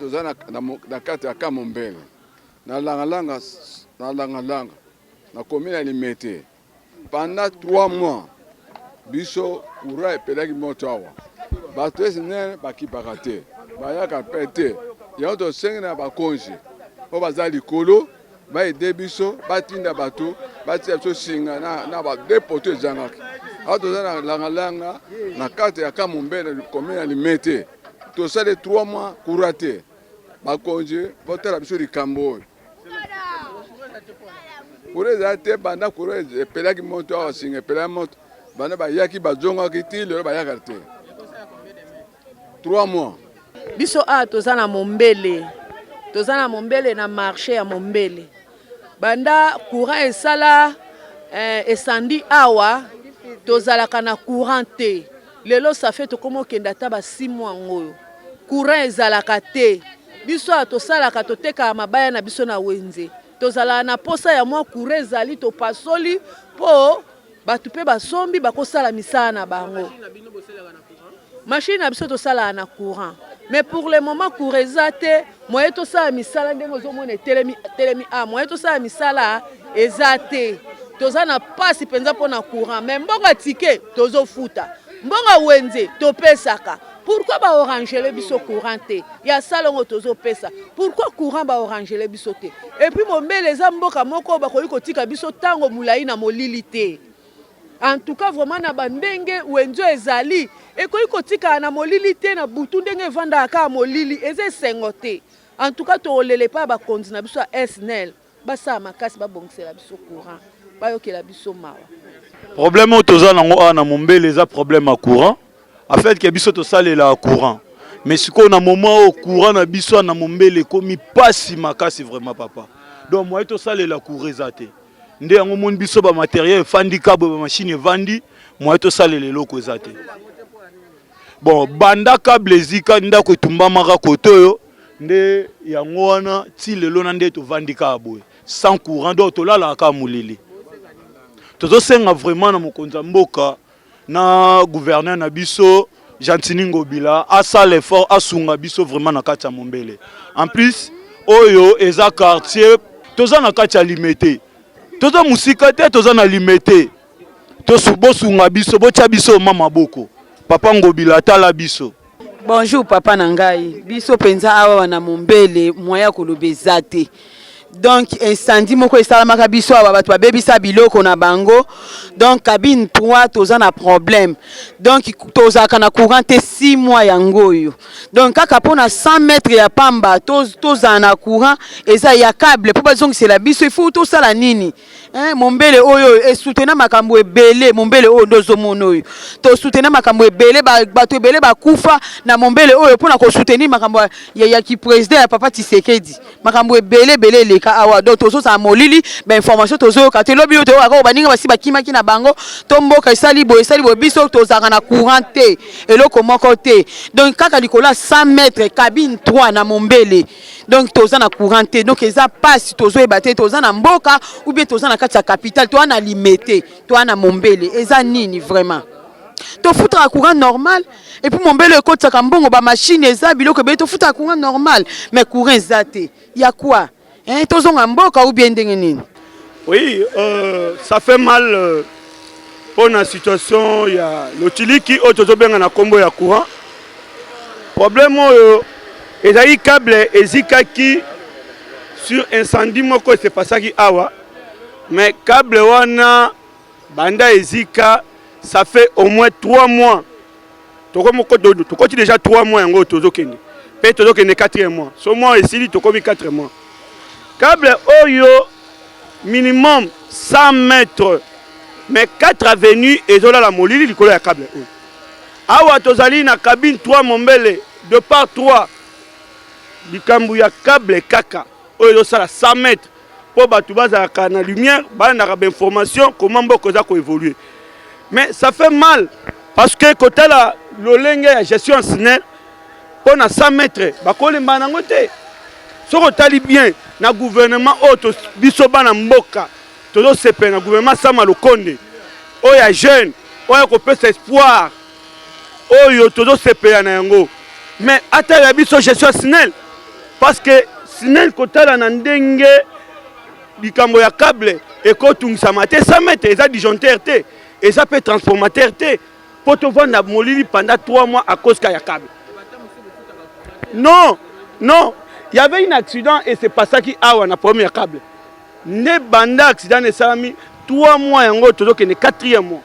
Toza na kati ya Kamombele, na Langalanga, na Langalanga, na commune ya Limete. Pendant 3 mois biso courant epelaki moto awa, bato SNEL bakipaka te, bayaka mpe te. Yango tosengi na bakonzi oyo baza likolo baede biso, batinda bato batia biso singa na ba deux poteaux ezangaki awa. Toza na Langalanga, na kati ya Kamombele, commune ya Limete. Tosali 3 mois courant te. Bakonzi botala biso likambo oyo. Courant ezala te banda courant epelaki moto awa, singa epelaki moto, banda bayaki bazongaki ti lelo bayaka te, 3 mois. Biso awa toza na Mombele, toza na Mombele, na marché ya Mombele. Banda courant esala esandi awa, tozalaka na courant te. Lelo ça fait tokómi okende ata ba 6 mois yango oyo courant ezalaka te. Biso awa tosalaka, totekaka mabaya na biso na wenze. Tozalaka na posa ya mwa courant ezali, topasoli mpo bato mpe basombi bakosala misala na bango. Machine na biso tosalaka na courant, mais pour le moment courant eza te. Moyen tosala misala, ndenge ozomona etelemi telemi a, moyen tosala misala eza te. Toza na mpasi mpenza mpona courant, mais mbongo ya ticket tozofuta, mbongo ya wenze topesaka. Pourquoi baorangele biso courant te? Ya salongo tozopesa, pourquoi courant baorangele biso te? Et puis Mombele eza mboka moko bakoki kotika biso ntango molai na molili te. En tout cas vraiment, na bandenge wenze ezali, ekoki kotikala na molili te. Na butu ndenge evandaka kaka molili, eza esengo te. En tout cas tokolela epai ya bakonzi na biso ya SNEL, basala makasi babongisela biso courant, bayokela biso mawa. Problème oyo toza nango awa na Mombele eza problème ya courant. En fait que biso tosalelaka courant, mais sikoyo na moment oyo courant na biso na Mombele ekomi pasi makasi vraiment, papa. Donc moyen tosalela courant eza te. Nde yango moni biso bamatériel efandi kabwe, bamachine evandi, moyen tosalela eloko eza te. Bon, banda câble ezika, ndako etumbamaka kote oyo, nde yango wana ti lelo na nde tovandi kaka boye sans courant. Donc tolalaka kaka molili. Tozosenga vraiment na mokonzi ya mboka, na gouverneur na biso Gentini Ngobila, asala effort asunga biso vraiment na kati ya Mombele. En plus oyo eza quartier, toza na kati ya Limete, toza mosika te, toza na Limete. Bosunga biso, botya biso ma maboko. Papa Ngobila, atala biso. Bonjour papa na ngai. Biso mpenza awa na Mombele, moyen ya koloba eza te. Donc incendie moko esalamaka biso awa, bato babebisa biloko na bango. Donc cabine 3 toza na problème. Donc tozalaka na courant te 6 mois yango oyo. Donc kaka mpona 100 mètres ya pamba tozala na courant, eza ya câble mpo bazongisela biso, il faut tosala nini? Hein, Mombele oyo esutena makambo ebele. Mombele oyo nde ozomona oyo, tosutena makambo ebele. Bato ebele bakufa na Mombele oyo mpona kosoutenir makambo ya kiprésident ya papa Tshisekedi. Makambo ebele ebele eleka awa. Donc tozozala molili, bainformation tozoyoka te. Lobi oyo toyoka kaka baninga basi bakimaki na bango to mboka esali boye, esali boye. Biso tozalaka na courant te, eloko moko te. Donc kaka likolo ya 100 mètres, cabine 3 na Mombele, donc toza na courant te. Donc eza pasi, tozoyeba te toza na mboka ou bien toza na kati ya capitale. Toza na Limete, toza na Mombele, eza nini vraiment? Tofutaka courant normal et puis Mombele ekotisaka mbongo, bamachine eza, biloko ebele. Tofutaka courant normal, mais courant eza te. Ya quoi, hein? Tozonga mboka ou bien ndenge nini? Oui, ça fait mal mpona situation ya lotiliki oyo tozobenga na nkombo ya courant. Problème oyo ezali câble ezikaki sur incendie moko esepasaki awa, mais câble wana banda ezika, ça fait au moins 3 mois. Tokoti déjà 3 mois yango, tozokende mpe tozokende 4 mois. So mois esili, tokomi 4 mois. Câble oyo minimum 100 mètres, mais 4 avenue ezolala molili likolo ya câble oyo. Awa tozali na cabine 3 Mombele, de par 3 likambo ya câble kaka oyo ezosala 100 mètres mpo bato bazalaka na lumière, balandaka bainformation comment mboka eza koévolue. Mais ça fait mal parce que kotala lolenge ya gestion ya SNEL, mpo na 100 mètres bakolemba nango te. Soki otali bien na gouvernement oyo, biso bana mboka tozosepela na gouvernement Sama Lukonde oyo ya jeune, oyo akopesa espoir, oyo tozosepela na yango, mais atalela biso gestion ya SNEL. Parce que SNEL kotala na ndenge likambo ya cable ekotungisama te, 100 mètres eza disjoncteur te, eza pe transformateur te, po tovanda molili pendant 3 mois à cause ya câble. Non, non, il y avait un accident et c'est passaki awa na problème ya câble. Nde banda accident esalami 3 mois yango tozokende 4e mois.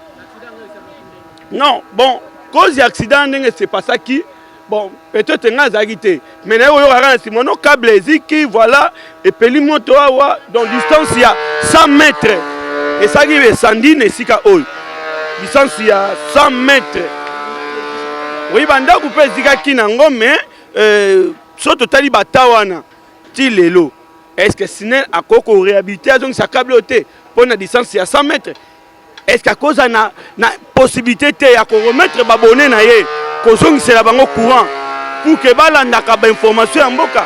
Non, bon, cause ya accident ndenge se passaki, bon, peut-être nga azalaki te, mais naye koyoka kaka na nsima no câble eziki, voilà, epeli moto awa, donc distance ya 100 mètres esalaki esandi na esika oyo, distance ya 100 mètres. Oui, bandako mpe ezikaki nango, mais so totali bata wana ti lelo, est-ce que SNEL akoki koréhabiliter azongisa câble oyo te mpo na distance ya 100 mètres? Est-ce que akoza na possibilité te ya koremettre babone na ye, kozongisela bango courant pour que balandaka bainformation ya mboka?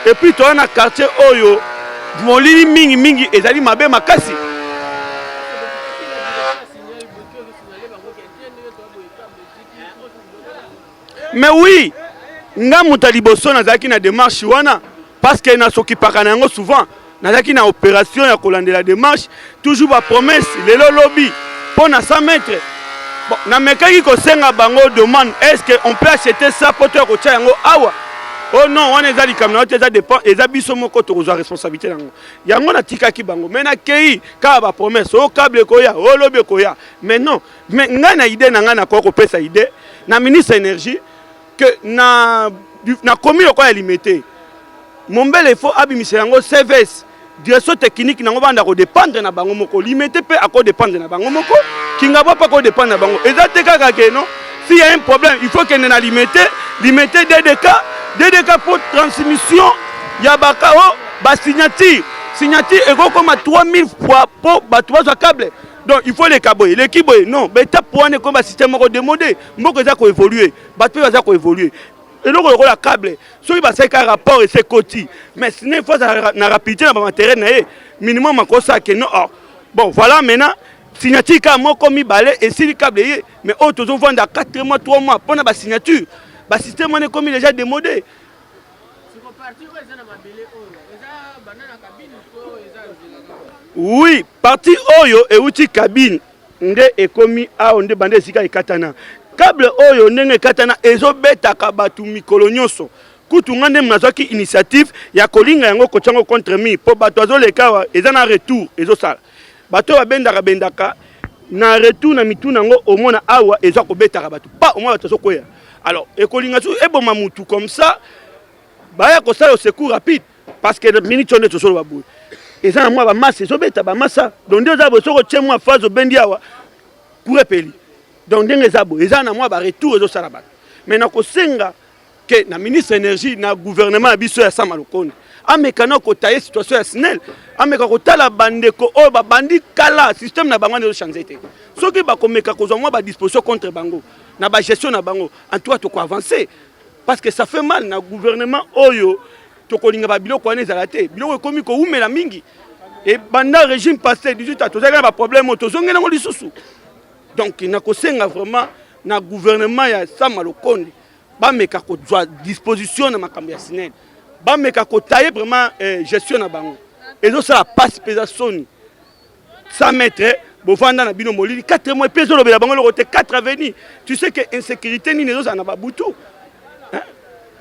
Et puis toza na quartier oyo molili mingi mingi, ezali mabe makasi. Mais oui, nga moto ya liboso nazalaki na démarche wana, parce que nasokipaka na yango souvent. Nazalaki na opération ya kolandela démarche, toujours bapromesse, lelo lobi, mpo na 100 mètres. Bon, namekaki kosenga bango demande: est ce que on peut acheter ça po to ya kotia yango awa? Oh non, wana eza likambo na yo te, eza dépend, eza biso moko tokozwa responsabilité nango. Yango natikaki bango, mais nakei kaka bapromesse, o câble ekoya, o lobi ekoya. Mais non, mais ngai na idée na ngai, nakoki kopesa idée na ministre énergie que na komi lokola ya Limete, Mombele, il faut abimisa yango CVS, direction technique nango, banda kodépendre na bango moko. Limete mpe akodépendre na bango moko, Kingabwa mpe akodépendre na bango. Eza te kaka ke non, s'il y a un problème, il faut kende na Limete, Limete DDK, DDK po transmission ya baka o basignature. Signature ekokoma 3000 fois mpo bato bazwa câble. Donc il faut leka boye, eleki boye. Non, baétape wana ekomi basystème moko démodé. Mboka eza koévolue, bato mpe baza koévolue. Eloko lokola câble, soki basali kaka rapport, ese ekoti, mais sinon il faut azala na rapidité na bamatériel na ye minimum. Akosala ke non, oh, bon, voilà, maintenant signature kaka moko mibale esili, câble ye. Mais oyo tozovanda 4 mois, 3 mois mpona basignature, basystème wana ekomi déjà démodé. Partie oyo eza na mabele oyo eza banda na cabine to eza nzela kaka? Oui, partie oyo euti cabine nde ekomi awa, nde banda esika ekatana câble oyo. Ndenge ekatana, ezobetaka bato mikolo nyonso. Kutu nga nde nazwaki initiative ya kolinga yango, kotia yango contre mur, mpo bato azoleka awa, eza na retour ezosala. Bato oyo babendaka bendaka na retour na mitu nango, omona awa eza kobetaka bato pa, omona bato azokwea. Alors ekolinga su eboma mutu comme ça, baya kosala au secours rapide, parce que minute oyo nde tozoloba boye, eza na mwa bamasa ezobeta bamasa. Donc nde eza boye, soki otie mwa phase, obendi awa, cour epeli. Donc ndenge eza boye, eza na mwa baretour ezosala bato. Mais na kosenga ke na ministre énergie, na gouvernement ya biso ya Sama Lukonde, ameka na kotaye situation ya SNEL, ameka kotala bandeko oyo babandi kala système na bango wana ezochange te. Soki bakomeka kozwa mwa badisposition contre bango na bagestion na bango, en tout cas tokoavance, parce que ça fait mal na gouvernement oyo. Tokolinga babiloko wana ezala te. Biloko ekomi kowumela mingi. Ebanda régime passé, 18 ans tozalaki na baproblème oyo, tozongeli yango lisusu. Donc nakosenga vraiment na gouvernement ya Sama Lukonde, bameka kozwa disposition na makambo ya SNEL, bameka kotaye vraiment gestion na bango. Ezosala pasi mpe eza soni. 100 mètres, bovanda na bino molili 4 mois, mpe ezolobela bango eloko te. 4 avenue, tu sais que insécurité nini ezozala na babutu?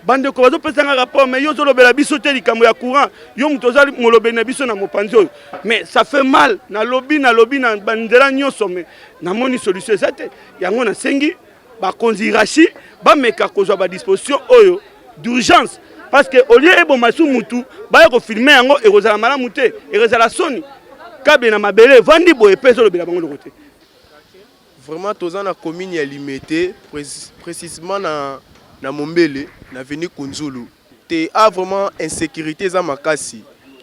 Bandeko bazopesanga rapport, mais yo ozolobela biso te likambo ya courant, yo moto oza molobeli na biso na mopanzi oyo. Mais ça fait mal. Nalobi, nalobi na banzela nyonso, mais namoni solution eza te. Yango nasengi bakonzi hiérarchie bameka kozwa badisposition oyo d'urgence, parce que au lieu eboma su mutu, baya kofilme yango, ekozala malamu te, ekozala soni. Câble na mabele evandi boye, mpe ezolobela bango eloko te. Vraiment, toza na commune ya Limete, précisément na Mombele, na avenue Kunzulu te. A vraiment insécurité eza makasi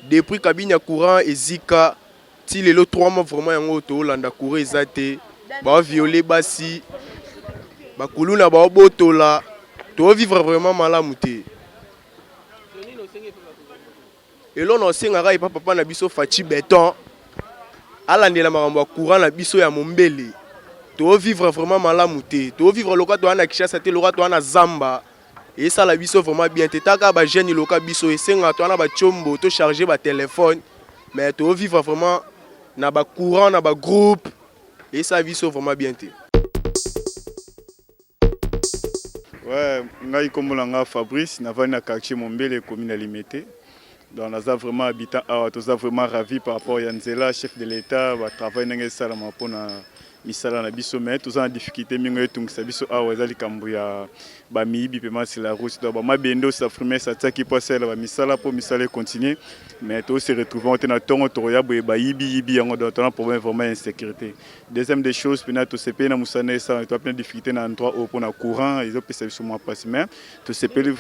depuis cabine ya courant ezika ti lelo 3 mois. Vraiment, yango toolanda, courant eza te, baoviole basi, bakuluna baobotola, toovivre vraiment malamu te. Eloko na osengaka epa papa na biso Fatshi Béton, alandela makambo ya courant na biso ya Mombele. Toovivre vraiment malamu te, toovivre loka toza na Kinshasa te, loka toza na zamba. Esala biso vraiment bien te. Taka ba jeune loka biso esenga to na ba chombo to charger ba téléphone mais to vivre vraiment na ba courant na ba groupe esala biso vraiment bien te. Ouais, ngai kombo na nga Fabrice, navandi na quartier Mombele, commune ya Limete. Donc naza vraiment habitant awa, toza vraiment ravi par rapport ya nzela chef de l'État ba travail ndenge esalama mpona misala na biso, mais toza na difficulté mingi oyo etungisa biso awa, eza likambo ya bamiyibi pema sur la route. Donc bamabende oyo Safrimes atiaki mpo asalela bamisala mpo misala econtinue, mais to se retrouve te na ntongo tokoya boye bayibi yibi yango. Donc tona problème vraiment ya insécurité. Deuxième des choses, mpena tosepeli na mosala esala. Toza mpena difficulté na endroit oyo mpona courant, ezopesa biso mwa mpasi, mais tosepeli.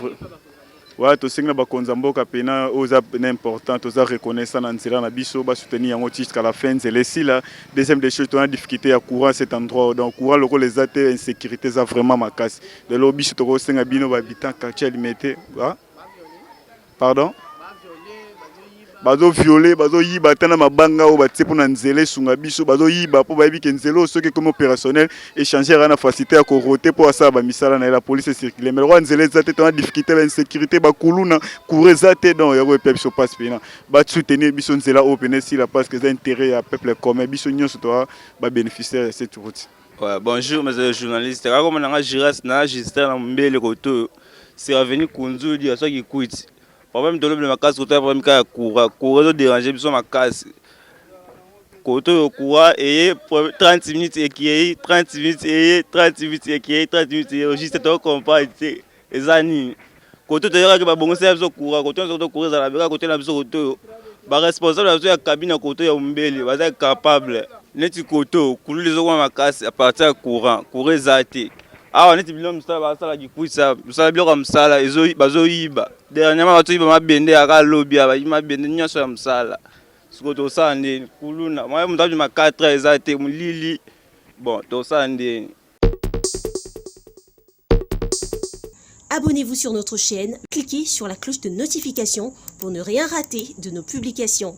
Waya tosengi na bakonzi ya mboka mpena oyo eza pena important, toza reconnaissant na nzela na biso, basoutenir yango jusqu'à la fin, nzela esila. Deuxième des choses, toza difficulté ya courant cet endroit. Donc courant lokola eza te, insécurité eza vraiment makasi. Lelo biso tokosenga bino bahabitant quartier ya Limete, pardon, bazoviole, bazoyiba ata na mabanga oyo batie mpona nzela esunga biso. Bazoyiba mpo bayebi ke nzela oyo soki ekomi opérationnel, échanger na facilité ya korote mpo asala bamisala na ye, la police ecircule. Mais lokola nzela eza te, tona difficulté, bainsécurité, bakuluna, courant eza te. Donc yango epia biso mpasi mpena basoutenir biso nzela oyo pene esila, parce que eza intérêt ya peuple commun, biso nyonso toa babénéficiaire ya cette route. Ouais, bonjour mes journalistes. Kaka nanga Giras na Justin na Mbele koto. C'est avenue Kunzudi ya soki kwiti. Problème tolobela makasi koto ya problème kaka ya courant. Courant ezo déranger biso makasi. Koto oyo courant eye 30 minutes ekei, 30 minutes eye, 30 minutes ekei, 30 minutes eye. Juste to comprendre te. Eza nini? Koto toyokaki babongisela biso courant. Koto nyonso koto courant ezala kaka koto na biso koto oyo. Baresponsable na biso ya cabine ya koto ya Mombele baza capable. Neti koto kululu ezokoma makasi à partir ya courant. Courant eza te. Awa neti bino mosala basala kikwisa mosala biloko ya mosala bazoyiba. Dernièrement bazoyiba mabende ya kaka lobi, bayibi mabende nyonso ya mosala. Sikoyo tosala ndeni? Kuluna mwa moto abima 4 heures eza te, molili. Bon, tosala ndeni? Abonnez-vous sur notre chaîne, cliquez sur la cloche de notification pour ne rien rater de nos publications.